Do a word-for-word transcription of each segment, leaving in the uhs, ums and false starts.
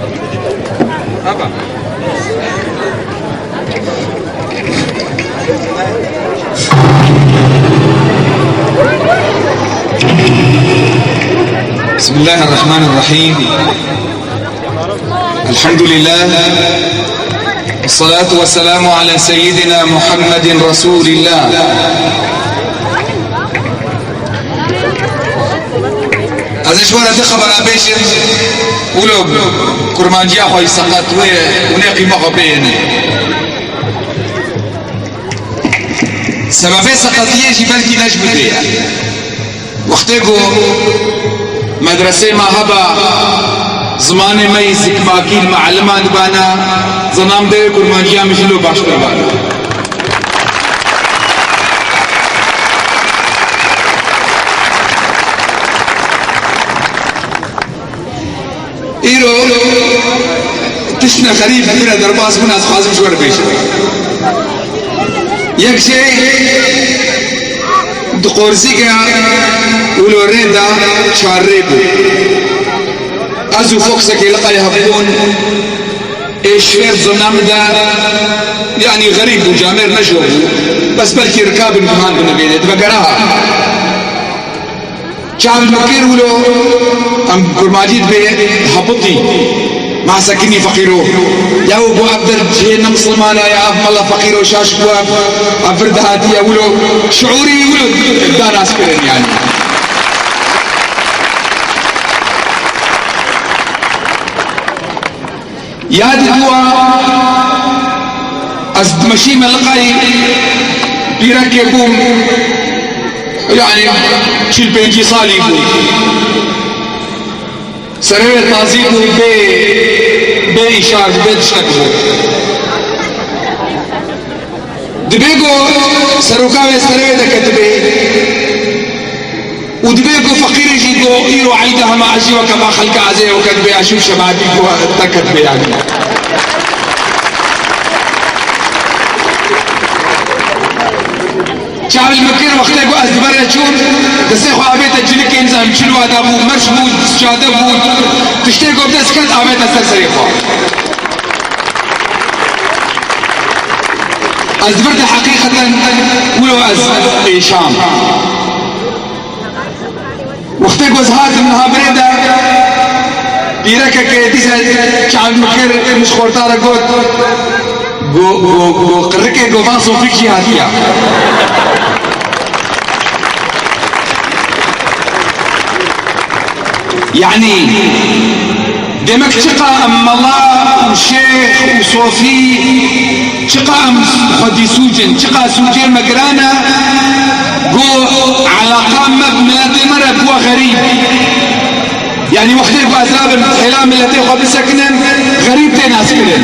بسم الله الرحمن الرحيم. الحمد لله. والصلاة والسلام على سيدنا محمد رسول الله. Ez ê ji we re du xebera bêjim. Wilo kurmanciya xwe yî seqet wê û nê qîma xwe bêyêne. Sebebê seqetiyê jî belkî ne ji min bê ye. Wextê ku medresê me heba, zimanê me yî zikmakî li mealiman dibana, zanam dê kurmanciya min jî lo baştir bana. Îro tiştine xerîb bire derbas bûn, ez dixwazim ji we re bêjim. Yek jê di qorzîke û lorê de çar rê bû. Ez û Foxekê li qey hebûn, ê şifêr zona min de, yanî xerîb bû, camêr nejo bû, bes belkî rikabin guhan binivêne, di vegera ha. Çav li min kir wilo, em kurmancî dibê hebitî. Ma sekinî feqîro. Ya û got ev der cihê ne misilman e ya, ev mala feqîro şaş bû, ev, ev vir dihatiye wilo. Şiûrî wilo da nas kirin yanî. Ya di dua ez dimeşîme li qey pîrekê bûm, yanî çil pêncî salî bû. Serê wê tazî bû, bê, bê îşar, bê tiştek bû. Dibê ku seroka wê serê wê de ketibê û dibê ku feqîrê jî ku îro eyd e, hema ez jî weke me xelka ez ê weke dibê ez jî şebatî ku te ketibê yanî. Çav li min kir wextê ku ez li ber re çûm, destê xwe avête cilikê, nizam çil wa da bû, merş bû, sicade bû, tiştê ku bi dest ket avête ser serê xwe. Ez vir de heqîqeten wilo ez êşam. Wextê ku ez hatim niha birê de, pîrekeke dîse çav min kir, min ji xorta re got, go, go, go, qirikê go, van Sofîk jî hatiya. Yanî, demek çiqa em mela û şêx û sofî, çiqa em xwedî sûc in, çiqa sûcê me giran e, ku eleqa me bi miletê me re bûye xerîb. Yanî wextê ku ez rabim hêla miletê xwe bisekinin, xerîb tê naskirin.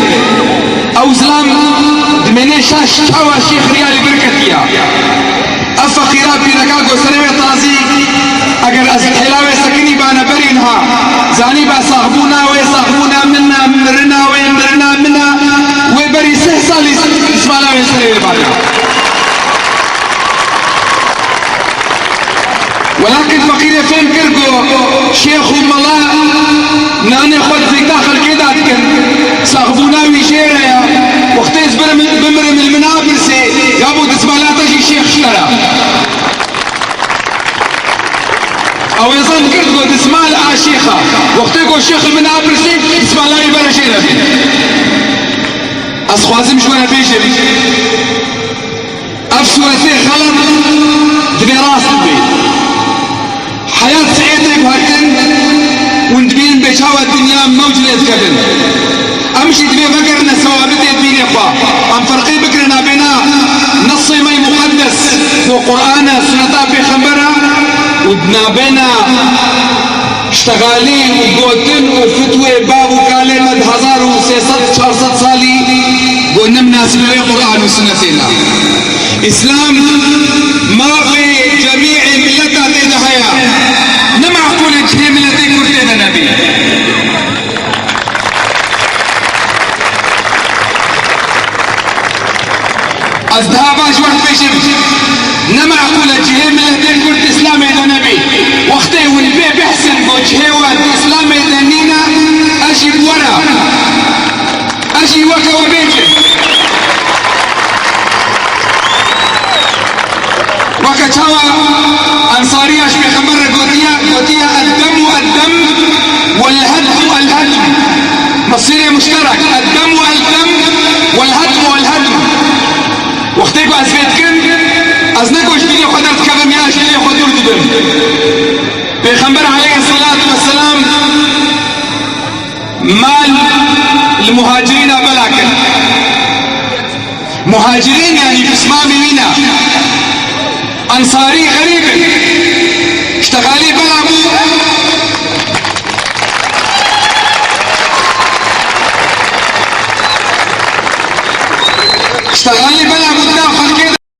Ew zilam dimêne şaş çawa şêx riya li vir ketiya. Ev feqîra pîreka ku serê wê tazî, eger ez hêla wê sekinî bana berî niha, zanî ba saxbûna wê, saxbûna min e, mirina wê, mirina min e, wê berî sih salî destmala wê serê wê bana. Welakin feqîrê fêm kir ku şêx û mela nanê xwe di zêka xelkê de dikin. Saxbûna wî jê re ye. Wextê ez birim, bimirim, li min napirsê, ya bo destmala te jî şêx ji te re. Ew ê zan kir ku destmal a şêx e. Wextê ku şêx li min napirsê, destmala wî bere jê re bê. Ez xwazim ji we re bêjim. Ev sûretê xelet divê rast bibe. Heyat sihê tê guhertin, hûn dibînin bê çawa dinya mewc lê dikevin. Em jî divê vegerine sewabitê dînê xwe. Em ferqê bikirin nabêna nesê me muqeddes, ku Qur'an e, sunneta pêxember e, û nabêna Ştexalî û gotin û fitwê bav û kalê me di hezar û sê sed çar sed salî got ne minasib e wê Qur'an û sunnetê ne. Îslam mafê cemîê mileta tê de heye. Ne meqûl e cihê miletê Kurd tê de nebî. Ez daha baş wek bêjim, ne meqûl e cihê miletê Kurd Îslamê de nebî. Wextê hûn pê bihsin ku cihê we di Îslamê de nîne, ez jî bi we re, Çawa Ensariya ji Pêxember re gotiye, gotiye, "Eddem û eddem, wel hedm el hedm." Mesîrê muşterek, "Eddem û eddem, wel hedm el hedm." Wextê ku ez vê dikim, ez ne ku ji dinê xwe derdikevim ya ji dinê xwe dûr dibim. Pêxember aleyhisselatu vesselam mal li muhacirîna bela kir. Muhacirîn, yanî pismamê wî ne. Ensarî xerîb in. Ştexalî bela bû. Ştexalî bela bû